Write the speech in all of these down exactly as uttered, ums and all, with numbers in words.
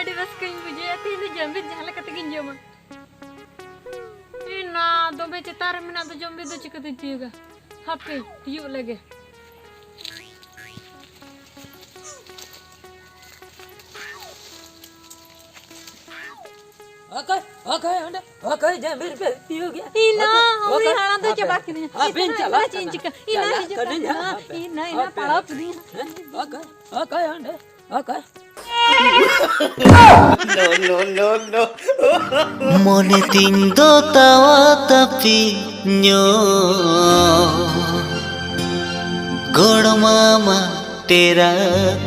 ᱟᱹᱰᱤ ᱨᱟᱹᱥᱠᱟᱹᱧ ᱵᱩᱡᱷᱟᱹᱣᱮᱫᱼᱟ᱾ ᱛᱮᱦᱮᱧ ᱫᱚ ᱡᱟᱹᱢᱵᱤᱨ ᱡᱟᱦᱟᱸ ᱞᱮᱠᱟ ᱛᱮᱜᱤᱧ ᱡᱚᱢᱟ᱾ ᱮ ᱱᱟ, ᱫᱚᱢᱮ ᱪᱮᱛᱟᱱ ᱨᱮ ᱢᱮᱱᱟᱜ ᱫᱚ ᱡᱟᱹᱢᱵᱤᱨ ᱫᱚ ᱪᱤᱠᱟᱹᱛᱤᱧ ᱛᱤᱭᱳᱜᱟ? ᱦᱟᱯᱮ, ᱛᱤᱭᱳᱜ ᱞᱮᱜᱮ᱾ ᱚᱠᱚᱭ, ᱚᱠᱚᱭ ᱚᱸᱰᱮ? ᱚᱠᱚᱭ ᱡᱟᱹᱢᱵᱤᱨ ᱯᱮ ᱛᱤᱭᱳᱜᱮᱜᱼᱟ? ᱤᱧ ᱱᱟ, ᱚᱠᱚᱭ, ᱩᱱᱤ ᱚᱠᱚᱭ? ᱦᱟᱲᱟᱢ ᱫᱚ ᱦᱟᱯᱮ, ᱪᱟᱵᱟ ᱠᱤᱫᱤᱧᱟ᱾ ᱦᱟᱯᱮᱧ ᱤᱧ ᱪᱟᱞᱟᱜ ᱪᱮᱫ ᱤᱧ ᱠᱟᱱᱟ᱾ ᱪᱤᱠᱟᱹ? ᱤᱧ ᱱᱟ ᱪᱟᱞᱟᱜ ᱦᱤᱡᱩᱜ ᱠᱟᱹᱱᱟᱹᱧ ᱠᱟᱱᱟ᱾ ᱦᱟᱸᱜ, ᱦᱟᱯᱮ, ᱤᱧ ᱱᱟ, ᱤᱧ ᱱᱟ ᱦᱟᱯᱮ᱾ ᱯᱟᱲᱟᱣ ᱠᱤᱫᱤᱧᱟ᱾ ᱦᱮᱸ? ᱚᱠᱚᱭ, ᱚᱠᱚᱭ ᱚᱸᱰᱮ? ᱚᱠᱚᱭ? No, no, no, no. ᱢᱚᱱᱮ ᱛᱤᱧ ᱫᱚ ᱛᱟᱣᱟ ᱛᱟᱹᱯᱤ ᱧᱚᱜ, ᱜᱚᱲ ᱢᱟᱢᱟ ᱴᱮᱨᱟ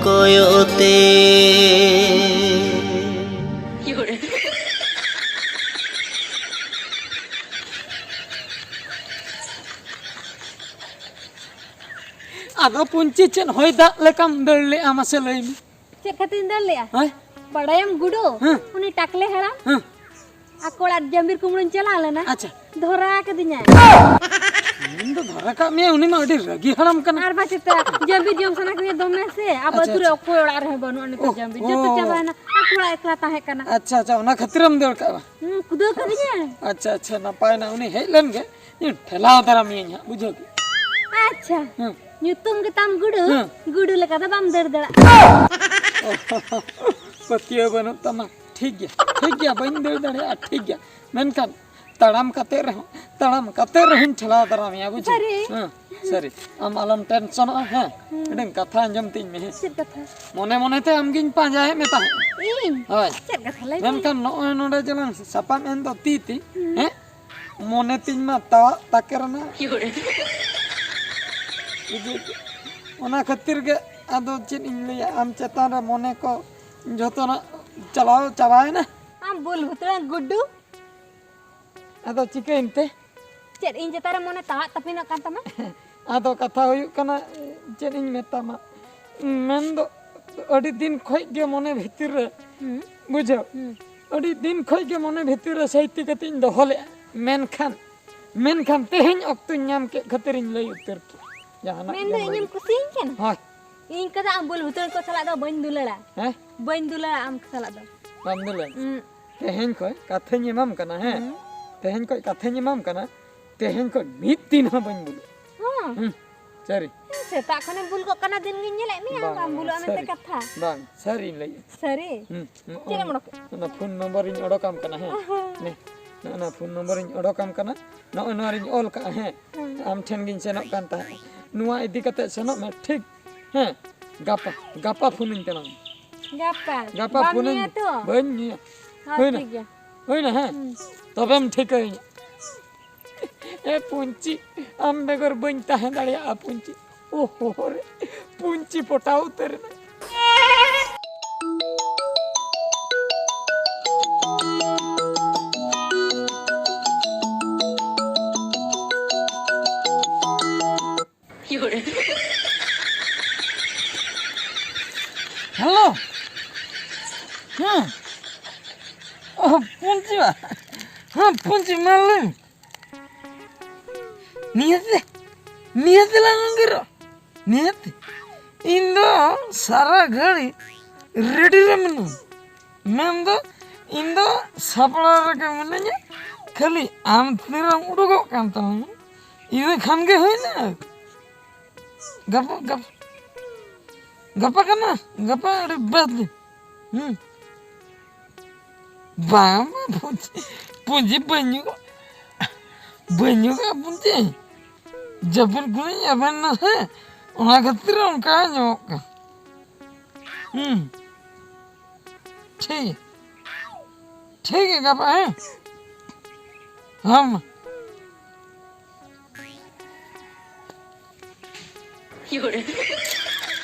ᱠᱚᱭᱚᱜ ᱛᱮ᱾ ᱟᱫᱚ ᱯᱩᱧᱪᱤ, ᱪᱮᱫ ᱦᱚᱭ ᱫᱟᱜ ᱞᱮᱠᱟᱢ ᱫᱟᱹᱲ ᱞᱮᱜᱼᱟ, ᱢᱟᱥᱮ ᱞᱟᱹᱭ ᱢᱮ? ᱪᱮᱫ ᱠᱷᱟᱹᱛᱤᱨᱤᱧ ᱫᱟᱹᱲ ᱞᱮᱜᱼᱟ? ᱦᱮᱸ? ᱵᱟᱲᱟᱭᱟᱢ ᱜᱩᱰᱩ? ᱦᱮᱸ᱾ ᱩᱱᱤ ᱴᱟᱠᱞᱮ ᱦᱟᱲᱟᱢ? ᱦᱮᱸ᱾ ᱟᱠᱚ ᱚᱲᱟᱜ ᱡᱟᱹᱢᱵᱤᱨ ᱠᱩᱢᱵᱽᱲᱩᱧ ᱪᱟᱞᱟᱣ ᱞᱮᱱᱟ᱾ ᱟᱪᱪᱷᱟ᱾ ᱫᱷᱚᱨᱟ ᱠᱟᱫᱤᱧᱟᱭ᱾ ᱩᱱᱤ ᱫᱚ ᱫᱷᱚᱨᱟ ᱠᱟᱜ ᱢᱮᱭᱟ, ᱩᱱᱤ ᱢᱟ ᱟᱹᱰᱤ ᱨᱟᱹᱜᱤ ᱦᱟᱲᱟᱢ ᱠᱟᱱᱟ᱾ ᱟᱨ ᱵᱟᱝ ᱪᱮᱫ, ᱡᱟᱹᱢᱵᱤᱨ ᱡᱚᱢ ᱥᱟᱱᱟ ᱠᱤᱫᱤᱧᱟ ᱫᱚᱢᱮ ᱥᱮ᱾ ᱟᱵᱚ ᱟᱪᱪᱷᱟ, ᱟᱹᱛᱩ ᱨᱮ ᱟᱪᱪᱷᱟ᱾ ᱚᱠᱚᱭ ᱚᱲᱟᱜ ᱨᱮᱦᱚᱸ ᱵᱟᱹᱱᱩᱜᱼᱟ ᱱᱤᱛᱚᱜ ᱚ, ᱡᱟᱹᱢᱵᱤᱨ᱾ ᱡᱚᱛᱚ ᱚ᱾ ᱪᱟᱵᱟᱭᱮᱱᱟ᱾ ᱟᱠᱚ ᱚᱲᱟᱜ ᱮᱠᱞᱟ ᱛᱟᱦᱮᱸ ᱠᱟᱱᱟ᱾ ᱟᱪᱪᱷᱟ, ᱟᱪᱪᱷᱟ, ᱚᱱᱟ ᱠᱷᱟᱹᱛᱤᱨᱮᱢ ᱫᱟᱹᱲ ᱠᱟᱜᱼᱟ? ᱦᱩᱸ, ᱠᱩᱫᱟᱹᱣ ᱠᱟᱫᱤᱧᱟᱭ᱾ ᱟᱪᱪᱷᱟ, ᱟᱪᱪᱷᱟ, ᱱᱟᱯᱟᱭ ᱱᱟ, ᱩᱱᱤ ᱦᱮᱡ ᱞᱮᱱ ᱜᱮ᱾ ᱤᱧ ᱴᱷᱮᱞᱟᱣ ᱫᱟᱨᱟᱢ ᱤᱭᱟᱹᱧ ᱦᱟᱸᱜ, ᱵᱩᱡᱷᱟᱹᱣ ᱠᱮᱫ? ᱟᱪᱪᱷᱟ᱾ ᱦᱮᱸ᱾ ᱧᱩᱛᱩᱢ ᱜᱮᱛᱟᱢ ᱜᱩᱰᱩ, ᱦᱮᱸ᱾ ᱜᱩᱰᱩ ᱞᱮᱠᱟ ᱫᱚ ᱵᱟᱢ ᱫᱟᱹᱲ ᱫᱟᱲᱮᱭᱟᱜᱼᱟ᱾ ᱯᱟᱹᱛᱭᱟᱹᱣ ᱵᱟᱹᱱᱩᱜ ᱛᱟᱢᱟ᱾ ᱴᱷᱤᱠ ᱜᱮᱭᱟ, ᱴᱷᱤᱠ ᱜᱮᱭᱟ, ᱵᱟᱹᱧ ᱫᱟᱹᱲ ᱫᱟᱲᱮᱭᱟᱜᱼᱟ, ᱴᱷᱤᱠ ᱜᱮᱭᱟ᱾ ᱢᱮᱱᱠᱷᱟᱱ ᱛᱟᱲᱟᱢ ᱠᱟᱛᱮ ᱨᱮᱦᱚᱸ, ᱛᱟᱲᱟᱢ ᱠᱟᱛᱮ ᱨᱮᱦᱚᱸᱧ ᱴᱷᱮᱞᱟᱣ ᱫᱟᱨᱟᱢ ᱢᱮᱭᱟ, ᱵᱩᱡᱷᱟᱹᱣ? ᱥᱟᱹᱨᱤ? ᱦᱮᱸ, ᱥᱟᱹᱨᱤ᱾ ᱟᱢ ᱟᱞᱚᱢ ᱴᱮᱱᱥᱚᱱᱚᱜᱼᱟ, ᱦᱮᱸ? ᱦᱩᱸ᱾ ᱢᱤᱫᱴᱟᱝ ᱠᱟᱛᱷᱟ ᱟᱸᱡᱚᱢ ᱛᱤᱧ ᱢᱮ, ᱦᱮᱸ? ᱪᱮᱫ ᱠᱟᱛᱷᱟ? ᱢᱚᱱᱮ ᱢᱚᱱᱮ ᱛᱮ ᱟᱢᱜᱤᱧ ᱯᱟᱸᱡᱟᱭᱮᱫ ᱢᱮ ᱛᱟᱦᱮᱸᱫ᱾ ᱤᱧ? ᱦᱳᱭ᱾ ᱪᱮᱫ ᱠᱟᱛᱷᱟ? ᱞᱟᱹᱭ ᱢᱮ᱾ ᱢᱮᱱᱠᱷᱟᱱ ᱱᱚᱜᱼᱚᱭ ᱱᱚᱰᱮ ᱡᱮᱞᱟᱝ ᱥᱟᱯᱟᱵ ᱮᱱ ᱫᱚ ᱛᱤ ᱛᱤ, ᱦᱩᱸ᱾ ᱦᱮᱸ? ᱢᱚᱱᱮ ᱛᱤᱧ ᱢᱟ ᱛᱟᱣᱟᱜ ᱛᱟᱠᱮᱨ ᱮᱱᱟ᱾ ᱵᱩᱡᱷᱟᱹᱣ ᱠᱮᱫ? ᱚᱱᱟ ᱠᱷᱟᱹᱛᱤᱨ ᱜᱮ ᱟᱫᱚ ᱪᱮᱫ ᱤᱧ ᱞᱟᱹᱭᱟ, ᱟᱢ ᱪᱮᱛᱟᱱ ᱨᱮ ᱢᱚᱱᱮ ᱠᱚ ᱡᱷᱚᱛᱚᱱᱟᱜ ᱪᱟᱞᱟᱣ ᱪᱟᱵᱟᱭᱮᱱᱟ᱾ ᱟᱢ ᱵᱩᱞ ᱵᱷᱩᱛᱲᱟ ᱜᱩᱰᱩ᱾ ᱟᱫᱚ ᱪᱤᱠᱟᱹᱭᱮᱱ ᱛᱮ? ᱪᱮᱫ ᱤᱧ ᱪᱮᱛᱟᱱ ᱨᱮ ᱢᱚᱱᱮ ᱛᱟᱣᱟᱜ ᱛᱟᱹᱯᱤᱱᱚᱜ ᱠᱟᱱ ᱛᱟᱢᱟ? ᱟᱫᱚ ᱠᱟᱛᱷᱟ ᱦᱩᱭᱩᱜ ᱠᱟᱱᱟ, ᱪᱮᱫ ᱤᱧ ᱢᱮᱛᱟᱢᱟ, ᱢᱮᱱᱫᱚ ᱟᱹᱰᱤ ᱫᱤᱱ ᱠᱷᱚᱡ ᱜᱮ ᱢᱚᱱᱮ ᱵᱷᱤᱛᱤᱨ ᱨᱮ, ᱦᱩᱸ᱾ ᱵᱩᱡᱷᱟᱹᱣ, ᱦᱩᱸ᱾ ᱟᱹᱰᱤ ᱫᱤᱱ ᱠᱷᱚᱡ ᱜᱮ ᱢᱚᱱᱮ ᱵᱷᱤᱛᱤᱨ ᱨᱮ ᱥᱟᱹᱭᱛᱤ ᱠᱟᱛᱮ ᱤᱧ ᱫᱚᱦᱚ ᱞᱮᱫᱼᱟ, ᱢᱮᱱᱠᱷᱟᱱ, ᱢᱮᱱᱠᱷᱟᱱ ᱛᱮᱦᱮᱧ ᱚᱠᱛᱚᱧ ᱧᱟᱢ ᱠᱮᱫ ᱠᱷᱟᱹᱛᱤᱨᱤᱧ ᱞᱟᱹᱭ ᱩᱛᱟᱹᱨ ᱠᱮᱫᱼᱟ᱾ ᱡᱟᱦᱟᱱᱟᱜ ᱢᱮᱱᱫᱚ ᱜᱮ ᱤᱧᱮᱢ ᱞᱟᱹᱭ᱾ ᱠᱩᱥᱤᱭᱟᱹᱧ ᱠᱟᱱᱟ? ᱦᱳᱭ᱾ ᱤᱧ ᱠᱟᱫᱟ ᱟᱢ ᱵᱩᱞ ᱵᱷᱩᱛᱟᱹᱲ ᱠᱚ ᱥᱟᱞᱟᱜ ᱫᱚ ᱵᱟᱹᱧ ᱫᱩᱞᱟᱹᱲᱟ᱾ ᱦᱮᱸ? ᱵᱟᱹᱧ ᱫᱩᱞᱟᱹᱲᱟ ᱟᱢ ᱥᱟᱞᱟᱜ ᱫᱚ᱾ ᱵᱟᱢ ᱫᱩᱞᱟᱹᱲ? ᱦᱩᱸ᱾ ᱛᱮᱦᱮᱧ ᱠᱷᱚᱱ ᱠᱟᱛᱷᱟᱧ ᱮᱢᱟᱢ ᱠᱟᱱᱟ, ᱦᱮᱸ? ᱦᱩᱸ᱾ ᱛᱮᱦᱮᱧ ᱠᱷᱚᱱ ᱠᱟᱛᱷᱟᱧ ᱮᱢᱟᱢ ᱠᱟᱱᱟ, ᱛᱮᱦᱮᱧ ᱠᱷᱚᱱ ᱢᱤᱫ ᱫᱤᱱ ᱦᱚᱸ ᱵᱟᱹᱧ ᱵᱩᱞᱩᱜᱼᱟ᱾ ᱦᱚᱸ᱾ ᱦᱩᱸ, ᱥᱟᱹᱨᱤ᱾ ᱥᱮᱛᱟᱜ ᱠᱷᱚᱱᱮᱢ ᱵᱩᱞ ᱠᱚᱜ ᱠᱟᱱᱟ, ᱫᱤᱱ ᱜᱤᱧ ᱧᱮᱞᱮᱫ ᱢᱮᱭᱟ, ᱵᱟᱝ, ᱵᱟᱢ ᱵᱩᱞᱩᱜᱼᱟ ᱢᱮᱱᱛᱮ ᱥᱟᱹᱨᱤ᱾ ᱠᱟᱛᱷᱟ᱾ ᱵᱟᱝ, ᱥᱟᱹᱨᱤᱧ ᱞᱟᱹᱭᱮᱫᱼᱟ᱾ ᱥᱟᱹᱨᱤ? ᱦᱩᱸ, ᱪᱮᱫ ᱮᱢ ᱚᱰᱚᱠ ᱠᱮᱫ? ᱚᱱᱟ ᱯᱷᱳᱱ ᱱᱚᱢᱵᱚᱨᱤᱧ ᱚᱰᱚᱠᱟᱢ ᱠᱟᱱᱟ, ᱦᱮᱸ? ᱚᱦᱚᱸ᱾ ᱱᱮ, ᱱᱚᱜᱼᱚ ᱱᱟ ᱯᱷᱳᱱ ᱱᱚᱢᱵᱚᱨᱤᱧ ᱚᱰᱚᱠᱟᱢ ᱠᱟᱱᱟ, ᱱᱚᱜᱼᱚ ᱱᱚᱣᱟᱨᱤᱧ ᱚᱞ ᱠᱟᱜᱼᱟ, ᱦᱮᱸ? ᱦᱩᱸ᱾ ᱟᱢ ᱴᱷᱮᱱ ᱜᱤᱧ ᱥᱮᱱᱚᱜ ᱠᱟᱱ ᱛᱟᱦᱮᱸᱫ᱾ ᱱᱚᱣᱟ ᱤᱫᱤ ᱠᱟᱛᱮ ᱥᱮᱱᱚᱜ ᱢᱮ, ᱴᱷᱤᱠ? ᱦᱮᱸ, ᱜᱟᱯᱟ, ᱜᱟᱯᱟ ᱯᱷᱳᱱᱟᱹᱧ ᱛᱟᱞᱟᱝ ᱢᱮ᱾ ᱜᱟᱯᱟ? ᱜᱟᱯᱟ ᱵᱟᱢ ᱯᱷᱳᱱᱟᱹᱧ ᱧᱩᱭᱟ ᱢᱮ᱾ ᱛᱚ? ᱵᱟᱹᱧ ᱧᱩᱭᱟ᱾ ᱦᱚᱸ, ᱦᱩᱭᱱᱟ? ᱴᱷᱤᱠ ᱜᱮᱭᱟ᱾ ᱦᱩᱭᱱᱟ, ᱦᱮᱸ? ᱦᱩᱸ᱾ ᱛᱚᱵᱮᱢ ᱴᱷᱤᱠᱟᱹᱭᱟᱹᱧᱟ᱾ ᱮ ᱯᱩᱧᱪᱤ, ᱟᱢ ᱵᱮᱜᱚᱨ ᱵᱟᱹᱧ ᱛᱟᱦᱮᱸ ᱫᱟᱲᱮᱭᱟᱜᱼᱟ ᱯᱩᱧᱪᱤ᱾ ᱳᱦᱳ ᱨᱮ, ᱯᱩᱧᱪᱤ ᱯᱚᱴᱟᱣ ᱩᱛᱟᱹᱨ ᱮᱱᱟ᱾ ᱦᱮᱞᱳ᱾ ᱦᱮᱸ᱾ ᱚ, ᱯᱩᱧᱪᱤ ᱵᱟ᱾ ᱦᱮᱸ, ᱯᱩᱧᱪᱤ, ᱢᱟ ᱞᱟᱹᱭ ᱢᱮ᱾ ᱱᱤᱭᱟᱹᱛᱮ, ᱱᱤᱭᱟᱹᱛᱮ ᱞᱟᱝ ᱟᱸᱜᱤᱨᱚᱜ᱾ ᱱᱤᱭᱟᱹᱛᱮ᱾ ᱤᱧ ᱫᱚ ᱥᱟᱨᱟ ᱜᱷᱟᱹᱲᱤ ᱨᱮᱰᱤ ᱨᱮ ᱢᱤᱱᱟᱹᱧᱟ᱾ ᱢᱮᱱᱫᱚ ᱤᱧ ᱫᱚ ᱥᱟᱯᱲᱟᱣ ᱨᱮᱜᱮ ᱢᱤᱱᱟᱹᱧᱟ, ᱠᱷᱟᱹᱞᱤ ᱟᱢ ᱛᱤᱨᱮᱢ ᱩᱰᱩᱠᱚᱜ ᱠᱟᱱ ᱛᱟᱞᱟᱝᱟ, ᱤᱱᱟᱹ ᱠᱷᱟᱱ ᱜᱮ ᱦᱩᱭᱱᱟ᱾ ᱜᱟᱯᱟ, ᱜᱟᱯᱟ, ᱜᱟᱯᱟ ᱠᱟᱱᱟ, ᱜᱟᱯᱟ ᱟᱹᱰᱤ ᱵᱟᱫᱽ ᱜᱮ᱾ ᱦᱩᱸ᱾ ᱵᱟᱝ, ᱵᱟᱝ, ᱯᱩᱸᱡᱤ, ᱯᱩᱸᱡᱤ ᱵᱟᱹᱧ ᱧᱩ ᱠᱟᱜ-, ᱵᱟᱹᱧ ᱧᱩ ᱠᱟᱜ ᱯᱩᱸᱡᱤ᱾ ᱡᱟᱹᱯᱤᱫ ᱠᱷᱚᱱᱤᱧ ᱮᱵᱷᱮᱱ ᱱᱟ ᱥᱮ, ᱚᱱᱟ ᱠᱷᱟᱹᱛᱤᱨ ᱚᱱᱠᱟ ᱧᱟᱢᱚᱜ ᱠᱟᱱᱟ᱾ ᱦᱩᱸ᱾ ᱴᱷᱤᱠ᱾ ᱴᱷᱤᱠ ᱜᱮᱭᱟ, ᱜᱟᱯᱟ, ᱦᱮᱸ? ᱦᱮᱸ, ᱢᱟ᱾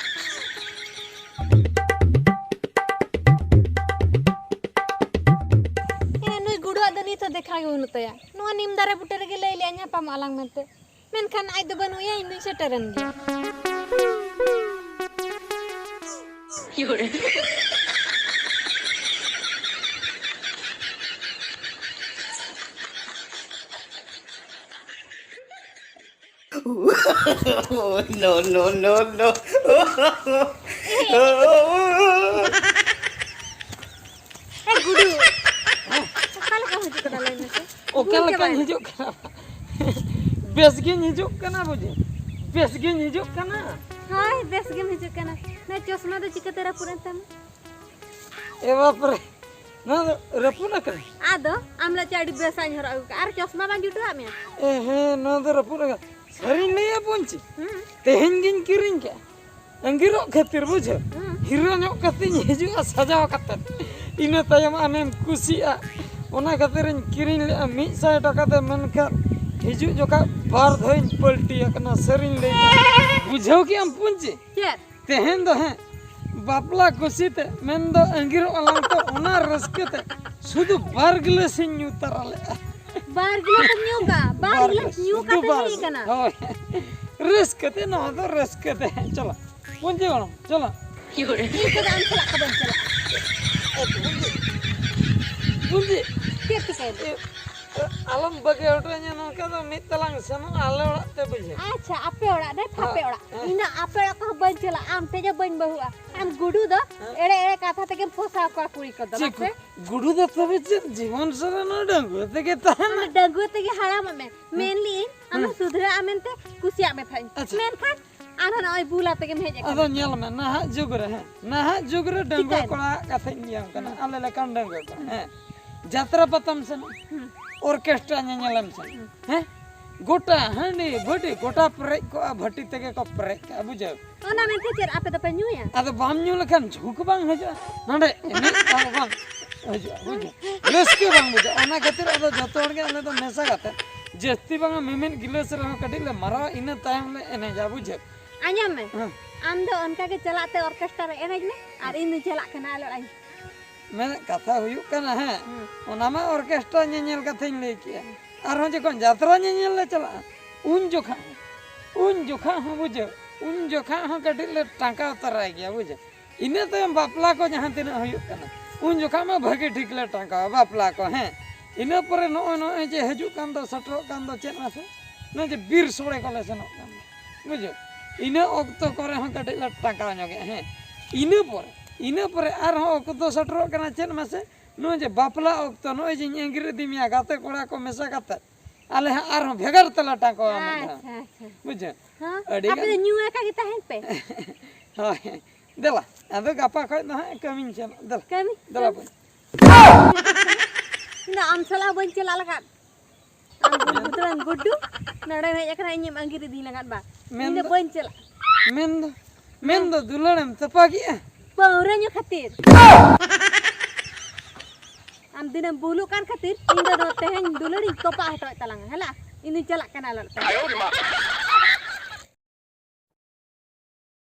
ᱮ, ᱱᱩᱭ ᱜᱩᱰᱩᱣᱟᱜ ᱫᱚ ᱱᱤᱛ ᱦᱚᱸ ᱫᱮᱠᱷᱟ ᱜᱮ ᱵᱟᱹᱱᱩᱜ ᱛᱟᱭᱟ᱾ ᱱᱚᱣᱟ ᱱᱤᱢ ᱫᱟᱨᱮ ᱵᱩᱴᱟᱹ ᱨᱮᱜᱮ ᱞᱟᱹᱭ ᱞᱮᱜᱼᱟ, ᱧᱟᱯᱟᱢᱚᱜ ᱟᱞᱟᱝ ᱢᱮᱱᱛᱮ᱾ ᱢᱮᱱᱠᱷᱟᱱ ᱟᱡ ᱫᱚ ᱵᱟᱹᱱᱩᱜ ᱮᱭᱟ, ᱤᱧ ᱫᱩᱧ ᱥᱮᱴᱮᱨᱮᱱ ᱜᱮᱭᱟ᱾ No, no, no, no. ᱮ ᱜᱩᱰᱩ, ᱚᱠᱟ ᱞᱮᱠᱟᱢ ᱦᱤᱡᱩᱜ ᱠᱟᱱᱟ ᱞᱟᱹᱭ ᱢᱮᱥᱮ? ᱚᱠᱟ ᱵᱩᱡᱽ ᱞᱮᱠᱟᱧ ᱪᱟᱵᱟᱭᱮᱱᱟ᱾ ᱦᱤᱡᱩᱜ ᱠᱟᱱᱟ? ᱵᱮᱥ ᱜᱤᱧ ᱦᱤᱡᱩᱜ ᱠᱟᱱᱟ ᱵᱩᱡᱷᱟᱹᱣ, ᱵᱮᱥ ᱜᱤᱧ ᱦᱤᱡᱩᱜ ᱠᱟᱱᱟ᱾ ᱦᱳᱭ, ᱵᱮᱥ ᱜᱮᱢ ᱦᱤᱡᱩᱜ ᱠᱟᱱᱟ᱾ ᱱᱚᱣᱟ ᱪᱚᱥᱢᱟ ᱫᱚ ᱪᱤᱠᱟᱹᱛᱮ ᱨᱟᱹᱯᱩᱫ ᱮᱱ ᱛᱟᱢᱟ? ᱮ ᱵᱟᱯ ᱨᱮ, ᱱᱚᱣᱟ ᱫᱚ ᱨᱟᱹᱯᱩᱫ ᱟᱠᱟᱱᱟ᱾ ᱟᱫᱚ ᱟᱢ ᱞᱟᱹᱜᱤᱫ ᱟᱹᱰᱤ ᱵᱮᱥᱟᱜ ᱤᱧ ᱦᱚᱨᱚᱜ ᱟᱹᱜᱩ ᱠᱟᱜᱼᱟ, ᱟᱨ ᱪᱚᱥᱢᱟ ᱵᱟᱝ ᱡᱩᱴᱟᱹᱣᱟᱜ ᱢᱮᱭᱟ? ᱮ ᱦᱮᱸ, ᱱᱚᱣᱟ ᱫᱚ ᱨᱟᱹᱯᱩᱫ ᱟᱠᱟᱱᱟ᱾ ᱥᱟᱹᱨᱤᱧ ᱞᱟᱹᱭᱟ ᱯᱩᱧᱪᱤ, ᱦᱩᱸ᱾ ᱛᱮᱦᱮᱧ ᱜᱤᱧ ᱠᱤᱨᱤᱧ ᱠᱮᱜᱼᱟ ᱟᱸᱜᱤᱨᱚᱜ ᱠᱷᱟᱹᱛᱤᱨ, ᱵᱩᱡᱷᱟᱹᱣ᱾ ᱦᱩᱸ᱾ ᱦᱤᱨᱳ ᱧᱚᱜ ᱠᱟᱛᱮᱧ ᱦᱤᱡᱩᱜᱼᱟ ᱥᱟᱡᱟᱣ ᱠᱟᱛᱮ, ᱤᱱᱟᱹ ᱛᱟᱭᱚᱢ ᱟᱢᱮᱢ ᱠᱩᱥᱤᱜᱼᱟ᱾ ᱚᱱᱟ ᱠᱷᱟᱹᱛᱤᱨᱤᱧ ᱠᱤᱨᱤᱧ ᱞᱮᱜᱼᱟ ᱢᱤᱫ ᱥᱟᱭ ᱴᱟᱠᱟ ᱛᱮ, ᱢᱮᱱᱠᱷᱟᱱ ᱦᱤᱡᱩᱜ ᱡᱚᱠᱷᱟᱜ ᱵᱟᱨ ᱫᱷᱟᱣᱤᱧ ᱯᱟᱹᱞᱴᱤ ᱟᱠᱟᱱᱟ, ᱥᱟᱹᱨᱤᱧ ᱞᱟᱹᱭ ᱠᱮᱜᱼᱟ᱾ ᱵᱩᱡᱷᱟᱹᱣ ᱠᱮᱜᱼᱟᱢ ᱯᱩᱧᱪᱤ? ᱪᱮᱫ? ᱛᱮᱦᱮᱧ ᱫᱚ ᱦᱮᱸ, ᱵᱟᱯᱞᱟ ᱠᱩᱥᱤ ᱛᱮ, ᱢᱮᱱᱫᱚ ᱟᱸᱜᱤᱨᱚᱜ ᱟᱞᱟᱝ ᱛᱚ, ᱚᱱᱟ ᱨᱟᱹᱥᱠᱟᱹ ᱛᱮ ᱥᱩᱫᱷᱩ ᱵᱟᱨ ᱜᱤᱞᱟᱹᱥᱤᱧ ᱧᱩ ᱛᱟᱨᱟ ᱞᱮᱜᱼᱟ᱾ ᱵᱟᱨ ᱜᱤᱞᱟᱹᱥ ᱮᱢ ᱧᱩ ᱠᱟᱜᱼᱟ? ᱵᱟᱨ ᱵᱟᱨ ᱜᱤᱞᱟᱹᱥ ᱜᱤᱞᱟᱹᱥ, ᱧᱩ ᱥᱩᱫᱷᱩ ᱠᱟᱛᱮ ᱵᱟᱨ ᱦᱮᱡ ᱜᱤᱞᱟᱹᱥ᱾ ᱠᱟᱱᱟ? ᱦᱳᱭ᱾ ᱨᱟᱹᱥᱠᱟᱹ ᱛᱮ, ᱱᱚᱣᱟ ᱫᱚ ᱨᱟᱹᱥᱠᱟᱹ ᱛᱮ᱾ ᱪᱚᱞᱚ, ᱯᱩᱧᱪᱤ ᱜᱚᱲᱚᱢ, ᱪᱚᱞᱚ᱾ ᱤᱧ ᱛᱮᱫᱚ ᱟᱢ ᱥᱟᱞᱟᱜ ᱠᱚ ᱵᱟᱹᱧ ᱪᱟᱞᱟᱜᱼᱟ᱾ ᱮ, ᱯᱩᱧᱪᱤ᱾ ᱯᱩᱧᱪᱤ᱾ ᱪᱮᱫ ᱪᱤᱠᱟᱹᱭᱮᱱᱟ? ᱮ, ᱮ, ᱟᱞᱚᱢ ᱵᱟᱹᱜᱤ ᱦᱚᱴᱚ ᱟᱹᱧᱟ, ᱱᱚᱝᱠᱟ ᱫᱚ ᱢᱤᱫ ᱛᱟᱞᱟᱝ ᱥᱮᱱᱚᱜᱼᱟ ᱟᱞᱮ ᱚᱲᱟᱜ ᱛᱮ, ᱵᱩᱡᱷᱟᱹᱣ᱾ ᱟᱪᱪᱷᱟ, ᱟᱯᱮ ᱚᱲᱟᱜ ᱨᱮ, ᱛᱟᱯᱮ ᱦᱮᱸ, ᱚᱲᱟᱜ᱾ ᱦᱮᱸ᱾ ᱤᱧ ᱫᱚ ᱟᱯᱮ ᱚᱲᱟᱜ ᱠᱚᱦᱚᱸ ᱵᱟᱹᱧ ᱪᱟᱞᱟᱜᱼᱟ, ᱟᱢ ᱴᱷᱮᱡ ᱦᱚᱸ ᱵᱟᱹᱧ ᱵᱟᱹᱦᱩᱜᱼᱟ᱾ ᱟᱢ ᱜᱩᱰᱩ ᱫᱚ ᱦᱮᱸ᱾ ᱮᱲᱮ ᱮᱲᱮ ᱠᱟᱛᱷᱟ ᱛᱮᱜᱮᱢ ᱯᱷᱚᱥᱟᱣ ᱠᱚᱣᱟ ᱠᱩᱲᱤ ᱠᱚᱫᱚ, ᱪᱮᱫ ᱵᱟᱥᱮ? ᱠᱚ? ᱜᱩᱰᱩ ᱫᱚ ᱛᱚᱵᱮ ᱪᱮᱫ ᱡᱤᱵᱚᱱ ᱥᱟᱨᱟ ᱱᱚᱣᱟ ᱰᱟᱺᱜᱩᱣᱟᱹ ᱛᱮᱜᱮ ᱛᱟᱦᱮᱱᱟ? ᱟᱢ ᱫᱚ ᱰᱟᱺᱜᱩᱣᱟᱹ ᱛᱮᱜᱮ ᱦᱟᱲᱟᱢᱚᱜ ᱢᱮ᱾ ᱦᱮᱸ᱾ ᱢᱮᱱ ᱞᱤᱧ, ᱟᱢ ᱦᱮᱸ᱾ ᱥᱩᱫᱷᱨᱟᱹᱜᱼᱟ ᱢᱮᱱᱛᱮ ᱠᱩᱥᱤᱭᱟᱜ ᱢᱮ ᱛᱟᱦᱮᱸᱫ᱾ ᱟᱪᱪᱷᱟ᱾ ᱢᱮᱱᱠᱷᱟᱱ ᱟᱨᱦᱚᱸ ᱱᱚᱜᱼᱚᱭ ᱵᱷᱩᱞ ᱟᱛᱮ ᱜᱮᱢ ᱦᱮᱡ ᱟᱠᱟᱱᱟ᱾ ᱟᱫᱚ ᱧᱮᱞ ᱢᱮ, ᱱᱟᱦᱟᱜ ᱡᱩᱜᱽ ᱨᱮ, ᱦᱮᱸ, ᱱᱟᱦᱟᱜ ᱡᱩᱜᱽ ᱨᱮ ᱰᱟᱺᱜᱩᱣᱟᱹ ᱪᱤᱠᱟᱹᱭᱮᱱᱟ? ᱠᱚᱲᱟᱣᱟᱜ ᱠᱟᱛᱷᱟᱧ ᱞᱟᱹᱭᱟᱢ ᱠᱟᱱᱟ, ᱦᱩᱸ᱾ ᱟᱞᱮ ᱞᱮᱠᱟᱱ ᱰᱟᱺᱜᱩᱣᱟᱹ ᱠᱚᱲᱟ, ᱦᱩᱸ᱾ ᱦᱮᱸ, ᱡᱟᱛᱨᱟ ᱯᱟᱛᱟᱢ ᱥᱮᱱᱚᱜ, ᱦᱩᱸ᱾ ᱚᱨᱠᱮᱥᱴᱨᱟ ᱧᱮᱧᱮᱞᱮᱢ ᱥᱮᱱᱚᱜ, ᱦᱩᱸ᱾ ᱦᱮᱸ, ᱜᱚᱴᱟ ᱦᱟᱺᱰᱤ ᱵᱷᱟᱹᱴᱤ ᱜᱚᱴᱟ ᱯᱮᱨᱮᱡ ᱠᱚᱜᱼᱟ, ᱵᱷᱟᱹᱴᱤ ᱛᱮᱜᱮ ᱠᱚ ᱯᱮᱨᱮᱡ ᱠᱟᱜᱼᱟ, ᱵᱩᱡᱷᱟᱹᱣ᱾ ᱚᱱᱟ ᱢᱮᱱᱛᱮ ᱪᱮᱫ ᱟᱯᱮ ᱫᱚᱯᱮ ᱧᱩᱭᱟ? ᱟᱫᱚ ᱵᱟᱢ ᱧᱩ ᱞᱮᱠᱷᱟᱱ ᱡᱷᱩᱸᱠ ᱵᱟᱝ ᱦᱤᱡᱩᱜᱼᱟ, ᱱᱚᱰᱮ ᱮᱱᱮᱡ ᱛᱟᱞ ᱵᱟᱝ ᱦᱤᱡᱩᱜᱼᱟ, ᱵᱩᱡᱷᱟᱹᱣ᱾ ᱨᱟᱹᱥᱠᱟᱹ ᱵᱟᱝ ᱵᱩᱡᱷᱟᱹᱜᱼᱟ, ᱚᱱᱟ ᱠᱷᱟᱹᱛᱤᱨ ᱟᱫᱚ ᱡᱚᱛᱚ ᱦᱚᱲ ᱜᱮ ᱟᱞᱮ ᱫᱚ ᱢᱮᱥᱟ ᱠᱟᱛᱮ ᱡᱟᱹᱥᱛᱤ ᱵᱟᱝᱟ ᱢᱤᱢᱤᱫ ᱜᱤᱞᱟᱹᱥ ᱨᱮᱦᱚᱸ ᱠᱟᱹᱴᱤᱡ ᱞᱮ ᱢᱟᱨᱟᱣᱟ, ᱤᱱᱟᱹ ᱛᱟᱭᱚᱢ ᱞᱮ ᱮᱱᱮᱡᱟ, ᱵᱩᱡᱷᱟᱹᱣ᱾ ᱟᱸᱡᱚᱢ ᱢᱮ, ᱦᱮᱸ᱾ ᱟᱢ ᱫᱚ ᱚᱱᱠᱟ ᱜᱮ ᱪᱟᱞᱟᱜ ᱛᱮ ᱚᱨᱠᱮᱥᱴᱨᱟ ᱨᱮ ᱮᱱᱮᱡ ᱢᱮ, ᱟᱨ ᱤᱧ ᱫᱚᱧ ᱪᱟᱞᱟᱜ ᱠᱟᱱᱟ ᱟᱞᱮ ᱚᱲᱟᱜ ᱤᱧ᱾ ᱢᱮᱱᱮᱫ ᱠᱟᱛᱷᱟ ᱦᱩᱭᱩᱜ ᱠᱟᱱᱟ, ᱦᱮᱸ, ᱦᱩᱸ᱾ ᱚᱱᱟ ᱢᱟ ᱚᱨᱠᱮᱥᱴᱨᱟ ᱧᱮᱧᱮᱞ ᱠᱟᱛᱷᱟᱧ ᱞᱟᱹᱭ ᱠᱮᱜᱼᱟ᱾ ᱦᱩᱸ᱾ ᱟᱨᱦᱚᱸ ᱡᱚᱠᱷᱚᱱ ᱡᱟᱛᱨᱟ ᱧᱮᱧᱮᱞ ᱞᱮ ᱪᱟᱞᱟᱜᱼᱟ, ᱩᱱ ᱡᱚᱠᱷᱟ, ᱩᱱ ᱡᱚᱠᱷᱟ ᱦᱚᱸ ᱵᱩᱡᱷᱟᱹᱣ, ᱩᱱ ᱡᱚᱠᱷᱟ ᱦᱚᱸ ᱠᱟᱹᱴᱤᱡ ᱞᱮ ᱴᱟᱸᱠᱟᱣ ᱛᱟᱨᱟᱭ ᱜᱮᱭᱟ, ᱵᱩᱡᱷᱟᱹᱣ᱾ ᱤᱱᱟᱹ ᱛᱟᱭᱚᱢ ᱵᱟᱯᱞᱟ ᱠᱚ ᱡᱟᱦᱟᱸ ᱛᱤᱱᱟᱹᱜ ᱦᱩᱭᱩᱜ ᱠᱟᱱᱟ, ᱩᱱ ᱡᱚᱠᱷᱟ ᱢᱟ ᱵᱷᱟᱹᱜᱤ ᱴᱷᱤᱠ ᱞᱮ ᱴᱟᱸᱠᱟᱣᱟ ᱵᱟᱯᱞᱟ ᱠᱚ, ᱦᱮᱸ᱾ ᱤᱱᱟᱹ ᱯᱚᱨᱮ ᱱᱚᱜᱼᱚᱭ, ᱱᱚᱜᱼᱚᱭ ᱡᱮ ᱦᱤᱡᱩᱜ ᱠᱟᱱ ᱫᱚ, ᱥᱮᱴᱮᱨᱚᱜ ᱠᱟᱱ ᱫᱚ, ᱪᱮᱫ ᱢᱟᱥᱮ? ᱱᱚᱜᱼᱚᱭ ᱡᱮ ᱵᱤᱨ ᱥᱳᱲᱮ ᱠᱚᱞᱮ ᱥᱮᱱᱚᱜ ᱠᱟᱱ ᱫᱚ, ᱵᱩᱡᱷᱟᱹᱣ? ᱤᱱᱟᱹ ᱚᱠᱛᱚ ᱠᱚᱨᱮ ᱦᱚᱸ ᱠᱟᱹᱴᱤᱡ ᱞᱮ ᱴᱟᱠᱟᱣ ᱧᱚᱜᱮᱜᱼᱟ, ᱦᱮᱸ᱾ ᱤᱱᱟᱹ ᱯᱚᱨᱮ, ᱤᱱᱟᱹ ᱯᱚᱨᱮ ᱟᱨᱦᱚᱸ ᱚᱠᱛᱚ ᱥᱮᱴᱮᱨᱚᱜ ᱠᱟᱱᱟ ᱪᱮᱫ ᱢᱟᱥᱮ? ᱱᱚᱜᱼᱚᱭ ᱡᱮ ᱵᱟᱯᱞᱟ ᱚᱠᱛᱚ, ᱱᱚᱜᱼᱚᱭ ᱡᱮᱧ ᱟᱸᱜᱤᱨ ᱤᱫᱤ ᱢᱮᱭᱟ ᱜᱟᱛᱮ ᱠᱚᱲᱟ ᱠᱚ ᱢᱮᱥᱟ ᱠᱟᱛᱮ, ᱟᱞᱮ ᱦᱟᱸᱜ ᱟᱨᱦᱚᱸ ᱵᱷᱮᱜᱟᱨ ᱛᱮᱞᱮ ᱴᱟᱠᱟᱣᱟ ᱢᱤᱫ ᱫᱷᱟᱣ᱾ ᱟᱪᱪᱷᱟ, ᱟᱪᱪᱷᱟ᱾ ᱵᱩᱡᱷᱟᱹᱣ? ᱦᱮᱸ? ᱟᱹᱰᱤ ᱟᱯᱮ ᱜᱟᱱ ᱫᱚ ᱧᱩ ᱟᱠᱟ ᱜᱮ ᱛᱟᱦᱮᱱ ᱯᱮ᱾ ᱦᱳᱭ᱾ ᱫᱮᱞᱟ, ᱟᱫᱚ ᱜᱟᱯᱟ ᱠᱷᱚᱡ ᱫᱚ ᱦᱟᱸᱜ ᱠᱟᱹᱢᱤᱧ ᱪᱟᱞᱟᱜ᱾ ᱫᱮᱞᱟ᱾ ᱠᱟᱹᱢᱤ? ᱫᱮᱞᱟ ᱵᱚᱱ᱾ ᱤᱧ ᱫᱚ ᱟᱢ ᱥᱟᱞᱟᱜ ᱵᱟᱹᱧ ᱪᱟᱞᱟᱜ ᱞᱟᱜᱟᱫ᱾ ᱟᱢ ᱜᱩᱰᱩ ᱵᱩᱛᱟᱹᱨᱟᱱ ᱜᱩᱰᱩ, ᱱᱚᱰᱮᱢ ᱦᱮᱡ ᱟᱠᱟᱱᱟ, ᱤᱧᱮᱢ ᱟᱸᱜᱤᱨ ᱤᱫᱤᱧ ᱞᱟᱜᱟᱫ ᱵᱟ᱾ ᱤᱧ ᱫᱚ ᱢᱮᱱᱫᱚ ᱵᱟᱹᱧ ᱪᱟᱞᱟᱜ᱾ ᱢᱮᱱᱫᱚ, ᱢᱮᱱᱫᱚ ᱫᱩᱞᱟᱹᱲᱮᱢ ᱛᱚᱯᱟ ᱠᱮᱜᱼᱟ? ᱯᱟᱹᱣᱨᱟᱹ ᱧᱩ ᱠᱷᱟᱹᱛᱤᱨ᱾ ᱟᱢ ᱫᱤᱱᱮᱢ ᱵᱩᱞᱩᱜ ᱠᱟᱱ ᱠᱷᱟᱹᱛᱤᱨ ᱤᱧ ᱫᱚ ᱱᱚᱣᱟ ᱛᱮᱦᱮᱧ ᱫᱩᱞᱟᱹᱲᱤᱧ ᱛᱚᱯᱟ ᱦᱚᱴᱚᱭᱮᱫ ᱛᱟᱞᱟᱝᱟ, ᱦᱮᱞᱟ? ᱤᱧ ᱫᱩᱧ ᱪᱟᱞᱟᱜ ᱠᱟᱱᱟ ᱟᱞᱚ ᱞᱮ ᱛᱟᱭᱚᱢ᱾